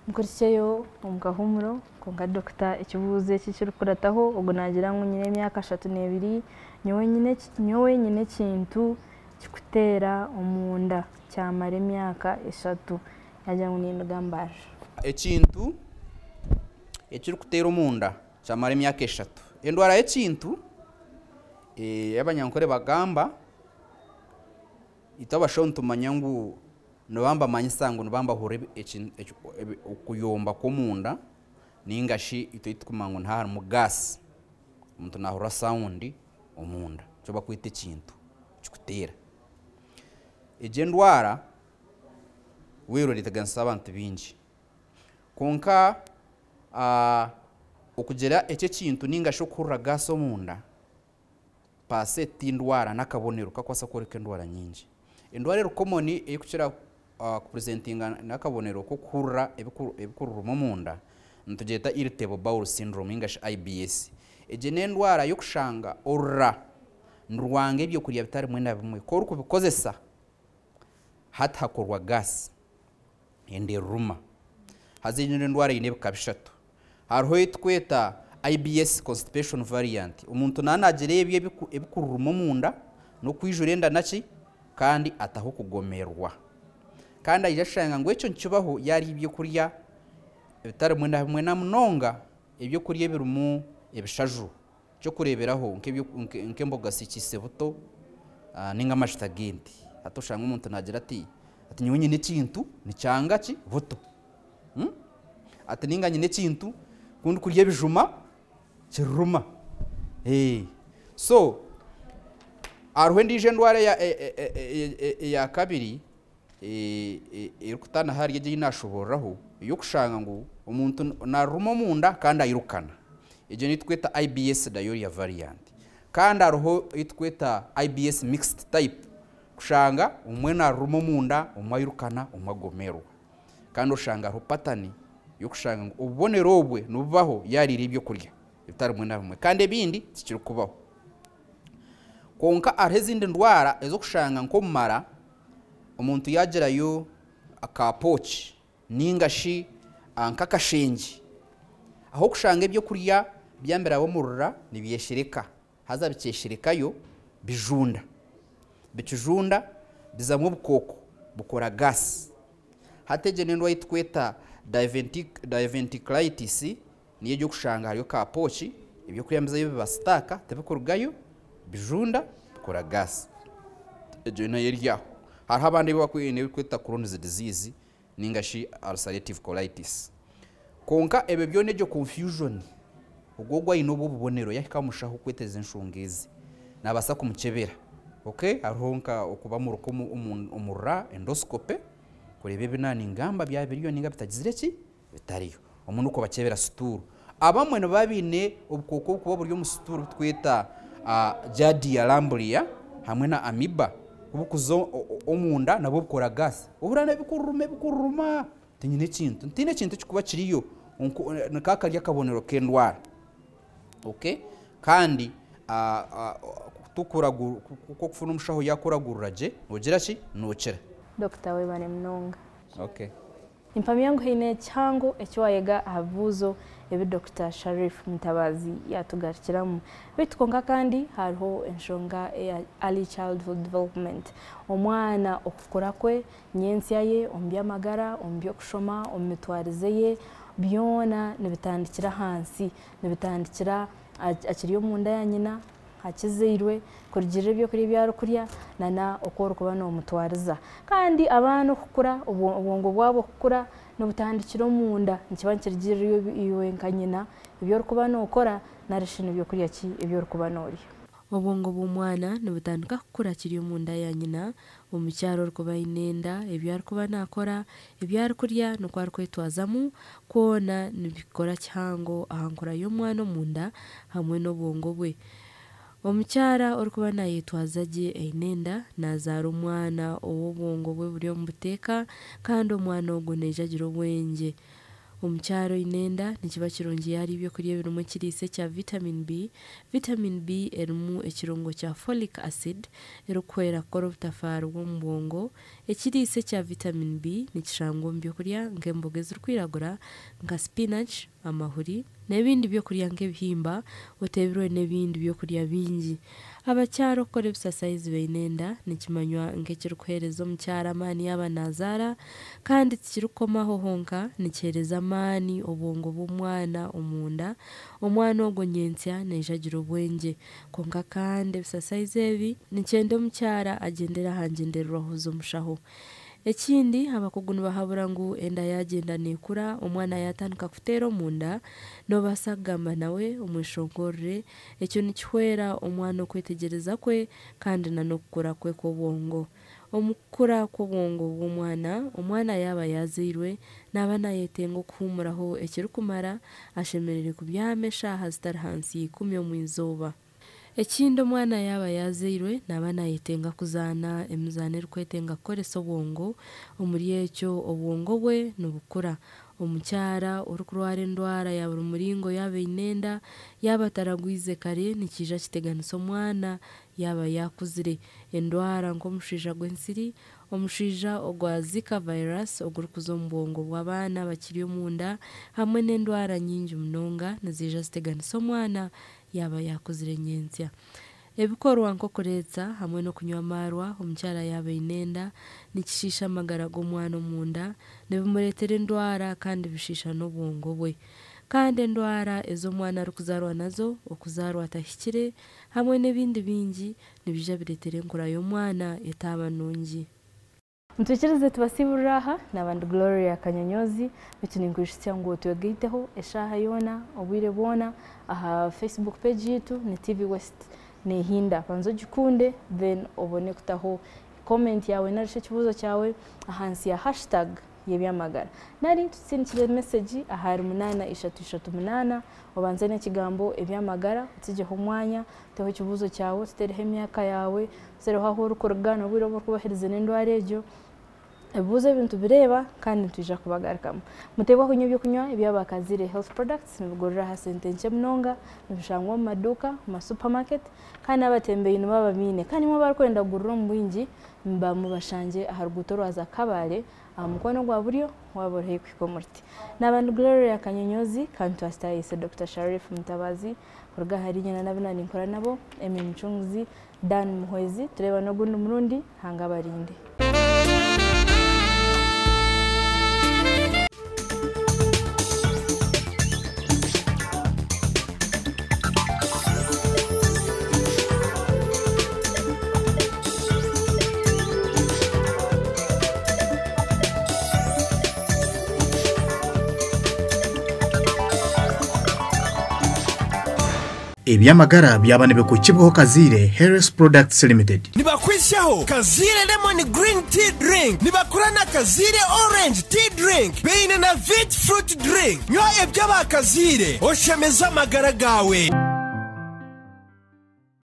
Nkurikyeyo omu kahuumuro, kwonka dokita ekibuuzo eki ekirikukurataho, ogu naagira ngu nyine emyaka 32, nyowe nyine nyowe nyine ekintu kikuteera omunda kyamara emyaka 3, yaagira ngu ninduga Mbarara. Ekintu ekirikuteera omunda kyamara emyaka 3. Endwara y'ekintu ei abanyankore bagamba, itwe abashaho nitumanya ngu nibaba nibamanyisa ngu nibaba nibahurira okuyomba kw'omunda ninga shi itwe ei turikumanya ngu nihaba harimu gaasi, omuntu naahurira sawundi omunda nikyo barikweta ekintu kikuteera. Egyo endwara weero neeteganisa abantu baingi kwonka okugira eki ekintu ninga shi okuhurira gaasi omunda paase ti ndwara n'akabonero kakubaasa kworeka endwara nyingi. Endwara eri common erikukira kupresentinga n'akabonero k'okuhurira ebikururuma omunda nitugyeta irritable bowel syndrome ninga shi IBS. Egi n'endwara y'okushanga orura nirwanga ebyokurya bitari bimwe na bimwe, ku orikubikozesa hati hakorwa gaasi enda eruruma. Haza egyo n'endwara eine ebika bishatu. Hariho ei turikweta IBS constipation variant, omuntu naaba naagira ebyo ebikururuma omunda n'okwijura enda naki kandi ataho kugomerwa. Kandi aija ashanga ngu ekyo nikibaho yaarya ebyokurya bitari bimwe na bimwe na munonga ebyokurya ebirimu ebishaju. Ekyokureeberaho nk'emboga zihikiise buto ninga amajuta g'ente. Hati oshanga omuntu naagira ati, ati nyowe nyine ekintu nikyanga ki? Buto. Ati ninga nyine ekintu ku ndikurya ebijuma kiruruma. So hariho endiijo endwara eya kabiri erikutaana ahari egi ei naashoboororaho ey'okushanga ngu omuntu naaruruma omunda kandi airukana. Egyo niyo turikweta IBS diarrhea variant. Kandi hariho ei turikweta IBS mixed type, kushanga omwe naaruruma omunda, omwe airukana, omwe agomerwa. Kandi oshanga hariho patani y'okushanga ngu obubonero obwe nibubaho yaariire ebyokurya ebitari bimwe na bimwe kandi ebindi tikirikubaho. Kwonka hariho ezindi ndwara ez'okushanga nk'omumara, omuntu yaagirayo aka pooki ninga shi nk'akashengye, ahu orikushanga ebyokurya byambiraba omu rura nibyeshereka, haza bikyesherekayo bijunda, bikijunda bizamu obukooko bukora gaasi. Hati egyo n'endwara ei turikweta diverticulitis niyo egi orikushanga hariyo ka pooki, ebyokurya nibizayo biba sitaaka tibikurugayo, bijunda bikora gaasi. Egyo nayo eri aho. Hariho abandi abu barikweta ei barikweta Crohn's disease ninga shi ulcerative colitis. Kwonka ebyo byona egyo confusion, ogwo ogwo aine obwo obubonero yahika aha mushaho kwetegyereza enshonga ezi, nabaasa kumukyebera. Okay, hariho nka okubamurika omu rura, endoscopy, kureeba ebi naaba ningamba byaba biriyo ninga bitagizire ki? Bitariyo. Omwe n'okubakyebera situuru. Abamwe nibaba baine obukooko obukuba buri omu situuru obu turikweta Giardia lamblia hamwe na Amoeba ku burikuza omunda nabwo bukora gaasi. Ohurira nebikururuma ebikururuma tinyine ekintu. Tihaine ekintu ekirikuba kiriyo nikaba kari akabonero k'endwara. Okay? Kandi ku orikufuna omushaho yaakuragurira gye, noogira ki? Nookira. Dokita webare munonga. Okay. Nimpamya ngu haine kihango eki waayega aha bibuuzo ebi Dokita Sharif Mutabazi yaatugarukiramu. Beitu kwonka kandi hariho enshonga eya Early Childhood Development, omwana okukura kwe, nyentsya ye omu by'amagara, omu by'okushoma, omu mitwarize ye, byona nibitandikira ahansi, nibitandikira akiri omunda ya nyina, akizairwe, kurugiirira ebyokurya ebi arikurya nana oku orikuba noomutwariza. Kandi abaana okukura, obwongo bwabo okukura nibutandikira omunda, nikiba nikirugiirira iwe nka nyina ebi orikuba nookora nari shi n'ebyokurya ki ebi orikuba noorya. Obwongo bw'omwana nibutandika kukura akiri omunda ya nyina. Omukyara orikuba aine enda, ebi arikuba naakora, ebi arikurya n'oku arikwetwazamu kwona nibikora kihango aha nkura y'omwana omunda hamwe n'obwongo bwe. Omukyara orikuba naayetwaza gye aine enda, naazaara omwana ou obwongo bwe buri omu buteeka kandi omwana ogwo naija agira obwengye. Omukyara oine enda nikiba kirungi yaarya ebyokurya ebirimu ekiriisa ekya vitamin B. Vitamin B erimu ekirungo kya folic acid erikuhwera kukora obutafaari bw'omu bwongo. Ekiriisa ekya vitamin B nikishangwa omu byokurya nk'emboga ezirikwiragura nka spinach, amahuri n'ebindi byokurya nk'ebihimba oteebirwe n'ebindi byokurya bingi. Abakyara okukora ebisasayizi baine enda nikimanywa nk'ekirikuheereza omukyara amaani yaaba naazaara kandi tikirikukomaho honka nikiheereza amaani obwongo bw'omwana omunda, omwana ogwo nyentsya naija agira obwengye. Kwonka kandi ebisasayizi ebi nikyenda omukyara agyendere aha ngyendererwaho z'omushaho. Ekindi, abakugu nibahabura ngu enda yaagyenda neekura, omwana yaatandika kuteera omunda, noobaasa kugamba nawe omweshongorere. Ekyo nikihwera omwana okwetegyereza kwe kandi n'okukura kwe kw'obwongo. Omu kukura kw'obwongo bw'omwana, omwana yaaba yaazairwe, naaba naayetenga okuhuumuraho ekirikumara, ashemereire kubyama eshaaha zitari ahansi ya ikumi omu izooba. Ekindi omwana yaaba yaazairwe naaba naayetenga kuzaana emizaano erikwetenga kukoresa obwongo, omuri ekyo obwongo bwe nibukura. Omukyara orikurwara endwara ya buri muringo yaaba aine enda, yaaba ataragwize kare nikiija kiteganisa omwana yaaba yaakuzire. Endwara nk'omushwija gw'ensiri, omushwija ogwa Zika virus ogurikuza omu bwongo bw'abaana abakiri omunda hamwe n'endwara nyingi munonga niziija ziteganisa omwana yaaba yaakuzire nyentsya. Ebikorwa nk'okureetsa hamwe n'okunywa amaarwa omukyara yaaba aine enda nikishiisha amagara g'omwana omunda, nibimureetera endwara kandi bishiisha n'obwongo bwe. Kandi endwara ezi omwana arikuzaarwa nazo, okuzaarwa atahikire hamwe n'ebindi bingi nibiija bireetera enkura y'omwana etaaba nungi. Mutwikirize tubasiiburire aha, naaba ndi Gloria Kanyonyozi, beitu ninkwijutsya ngu otwegaiteho eshaaha yoona, obwire bwona aha Facebook page yaitu ni TV West neehinda. Banza ogikunde then obone kutaho comment yaawe nari shi ekibuuzo kyawe ahansi ya hashtag y'eby'amagara. Nari tutsindikire mesegi ahari 8338 obanze n'ekigambo eby'amagara otsigyeho omwanya, oteho ekibuuzo kyawe, otuteereho emyaka yaawe, otuteereho ahu orikuruga n'obwire obu orikuba oherize n'endwara egyo. Ebibuuzo ebi nitubireeba kandi nitwija kubagarukamu. Muteebwa kunywa ebyokunywa ebya Kaziire Health Products nibigurira aha sente nkye munonga, nibishangwa omu maduuka, omu ma supermarket kandi n'abatembeyi nibaba babiine. Kandi imwe abarikwenda kugurira omu bwingi mubashangye aha ruguuto orwaza Kabale aha mukono gwa buryo waaba ori haihi kuhika omu ruti. Naaba ndi Gloria Kanyonyozi kandi twasitaayise Dokita Sharif Mutabazi kuruga ahari nyina n'abu naaninkora nabo, Emmy Mucunguzi, Dan Muhwezi, tureebane ogundi murundi, Ruhanga abarinde. Eby'amagara byaba nibikukibwaho Kaziire Health Products Limited. Nibakwitsyaho Kaziire Lemon Green Tea Drink, nibakora na Kaziire Orange Tea Drink, baine na Vit Fruit Drink. Nywa eby'aba Kaziire oshemeze amagara gaawe.